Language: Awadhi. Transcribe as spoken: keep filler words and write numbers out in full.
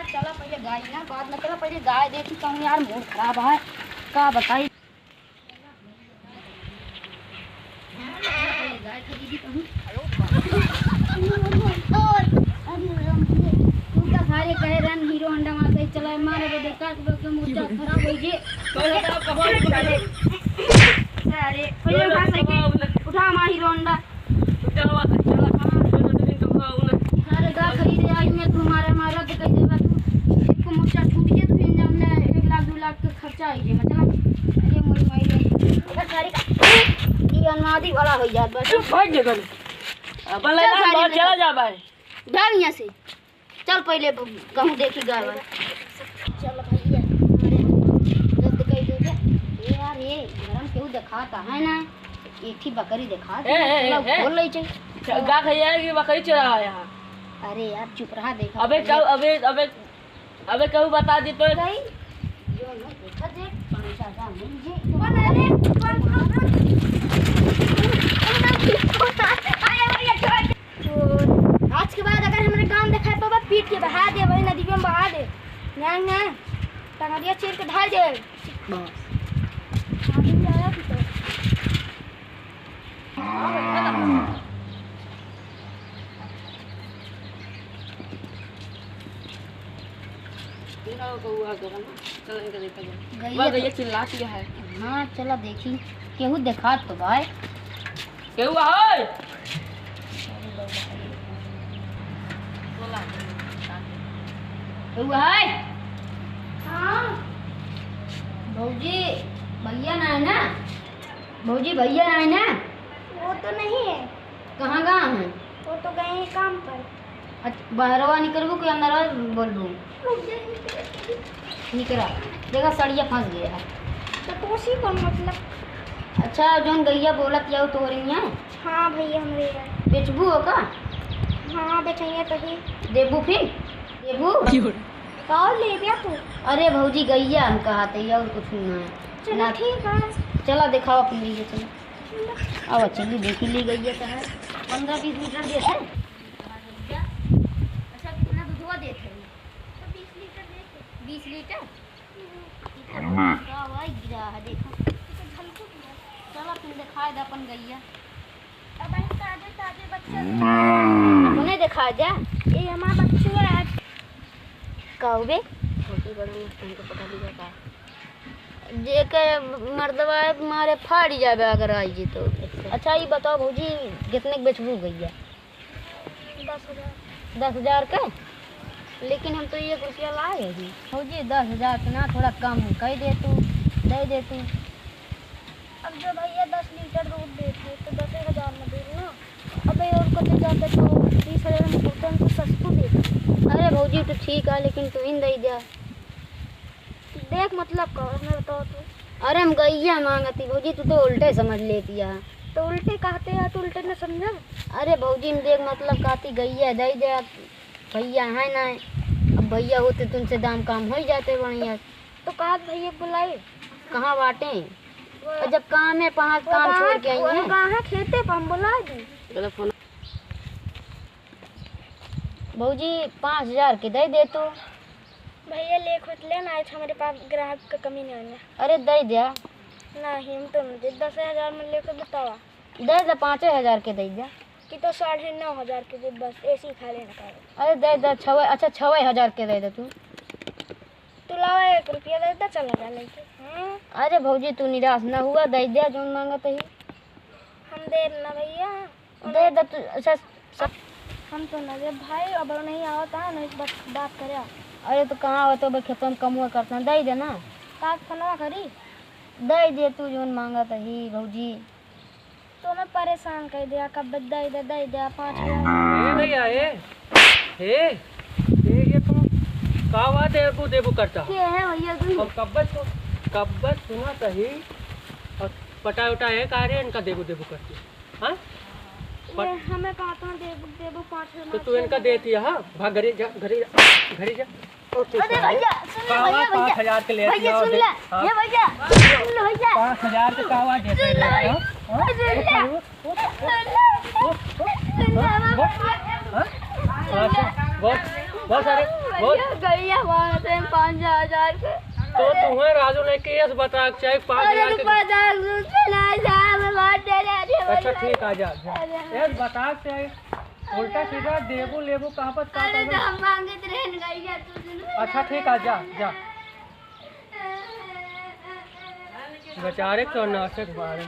चला पहिले गाय ना, बाद में चला पहिले गाय देखी कहूँ यार, मूड खराब है, का बताई। तू का सारे कहे रहन हीरो होंडा मार दे, चला मार दे, का के मुर्चा खराब हो जे। सारे पहिले उठा साइकिल, उठा मार हीरो होंडा। अरे का खरीदे आई मैं, तू हमारे, हमारा तो कह देबा तू। एक को मुर्चा छूट जे, तू इंजन में एक लाख दो लाख के खर्चा आई जे, मतलब, अरे मोरी माई रे। अरे सारी का, ये अनवादी वाला हो जात बा। चुप हो जे गन। अपन चल लगा सारी मार, में चला चल। जा भाई। भाग यहाँ से। चल पहिले ब-, कहूँ देखी गाय वाय। चल भैया, अरे, जल्दी कह दे दे। ए यार, ये घर में केहू देखाता है ना? एक ही बकरी देखाता ए, है, ए, चला ए, ए। खोल ले चल। चल, गा खैया है कि बकरी चरावा यहाँ? अरे यार, चुप रहा, देखा अबे पहिले। कहू, अबे, अबे, अबे कहू बता दी तो। भाई, जो ना देखा दे, पाँच हजार मिल जे। कौन है रे? कौन, कौन, कौन? अरे भैया, छोड़ दे। तो आज के बाद अगर हमरे गाँव देखाई पाबा, पीट के बहा दे, वही नदी में बहा दे। न्याय, न्याय, टंगरिया चीर के धार दे। बस। आदमी आया कि तो। गइया वह गइया तो चिल्लाती है। हाँ, चला देखी, केहू देखात तो भाई। केहू है? केहू है? हाँ। भौजी, भैया ना है ना? भौजी, भैया ना है ना? वो तो नहीं है। कहाँ गए हैं? वो तो गए हैं काम पर। अच्छा, बाहरवा निकलबू कि अंदरवा बोलबू? रुक जा, निकल। निकला। देखा, सड़िया फंस गया है। तो कोसी कौन मतलब? अच्छा, जौन गइया बोलत याऊ तोहरे हियाँ? हाँ भैया, हमरे हियाँ। बेचबू हो का? हाँ, बेचैया तो ही। देबू फिर? देबू? का ले गया तू? अरे भौजी, गइया हम कहा थे, और कुछ ना है। चलो ना। ठीक है। चला देखावा अपन गइया, चला। अब चली देखी ली गइया तो है। पन्द्रह बीस लीटर देत है। अच्छा, कितना दूधवा देत है? तो बीस लीटर देत है। बीस लीटर? हम्म। का भाई गिरा है, देखो। चला, तुम दिखाए दे अपन गइया। अब हम ताजे ताजे बच्चे। अपने दिखाए दे। ये हमारा बच्चू है। का हो बे? छोटी बड़ा मस्त हमको पता नहीं का। जेके मर्दवा मारे फाड़ी जाबे अगर आई जी तो। अच्छा, ई बताओ भौजी, कितने के बेचबू गइया? दस हजार। दस हजार के? लेकिन हम तो एक रुपया लाए हैं जी। भौजी, दस हजार के ना, थोड़ा कम कह दे तू, दे दे तू। अब जो भैया दस लीटर दूध देत है, तो दसे हजार में दे ना। अबे और कते जाते तो बीस हजार में होते, हम तो सस्तो देते। अरे भौजी, तो ठीक है, लेकिन तू ही दे दे। देख मतलब का, हमें बताओ तू। अरे हम गइया मांगती भौजी, तू तो उल्टे समझ लेती है। तो उल्टे कहते हैं, तो उल्टे न समझा। अरे भौजी, हम देख मतलब कहती गइया दे दे, भैया है ना, अब भैया होते तुमसे दाम काम हो ही जाते बढ़िया। तो कहा भैया बुलाई। कहाँ बाटे? वो और जब काम है, पाँच वो काम कहाँ, छोड़ के आई वो हैं। कहाँ खेते पर हम बुला दी। चलो फोन। भौजी, पाँच हजार के दे दे तू। भैया, ले खुद ले ना, आज हमारे पास ग्राहक का कमी नहीं है। अरे, दे दे। नहीं, हम तो नहीं दे, दस हजार में लेके बतावा। दे दे, पाँचे हजार के दे दे। कि तो साढ़े नौ हजार के दे, बस एसी खा लेना का। अरे, दे दे, छवे, अच्छा, छवे हजार के दे दे तू। तू लावा, एक रुपया दे दे, चला जा लेके। हम्म। अरे भौजी, तू निराश ना हुआ, दे दे जौन मांगत ही। हम देब ना भैया। दे दे तू, अच्छा, सब हम तो ना देब भाई, अब नहीं आवत है, नहीं बात, बात करे। अरे तो कहाँ आवत हो भाई, खेतवा में कमुआ करता है, दे दे ना। का फोनवा करी? दे दे तू जौन मांगत ही भौजी। तो हमें परेशान कर दिया, कब दे दे, दे दे, पाँच हजार। ए भैया, ए, ए, ए, ये तो का बात है, देबू, देबू करता? के है भैया तू? हम कब्बत को, कब्बत सुना सही, और पटा उटा है, का रे इनका देबू, देबू करती, हाँ? ये हमें कहा था, देबू, देबू पाँच हजार तो तू इनका देती है, हाँ? भाग घरे जा, घरे जा, घरे जा। और तू अरे भैया, सुन लो भैया, भैया। पाँच हजार के लेती भैया, हो, सुन ले। हाँ? ये भैया, सुन लो भैया। पाँच हजार के का बात है? सुन लो भैया। हाँ? सुन ले। सुन ले। सुन ले, बाबा। हाँ? बोल, बोल सारे, बोल। भैया, गैया मांगत हैं पाँच हजार के। तो तुम्हें राजू ने केस बता के चाहे पाँच हजार के। पचास रुपये ना जा, मैं मार दे रहे थे। अच्छा, ठीक, आ जा, जा। अरे। केस बता के चाहे उल्टा सीधा देबू लेबू कहाँ पर का अरे, करबे? तो हम मांगत रहन गैया, तू सुन। अच्छा, ठीक, आ जा, जा। बेचारे तो नाचत बारे।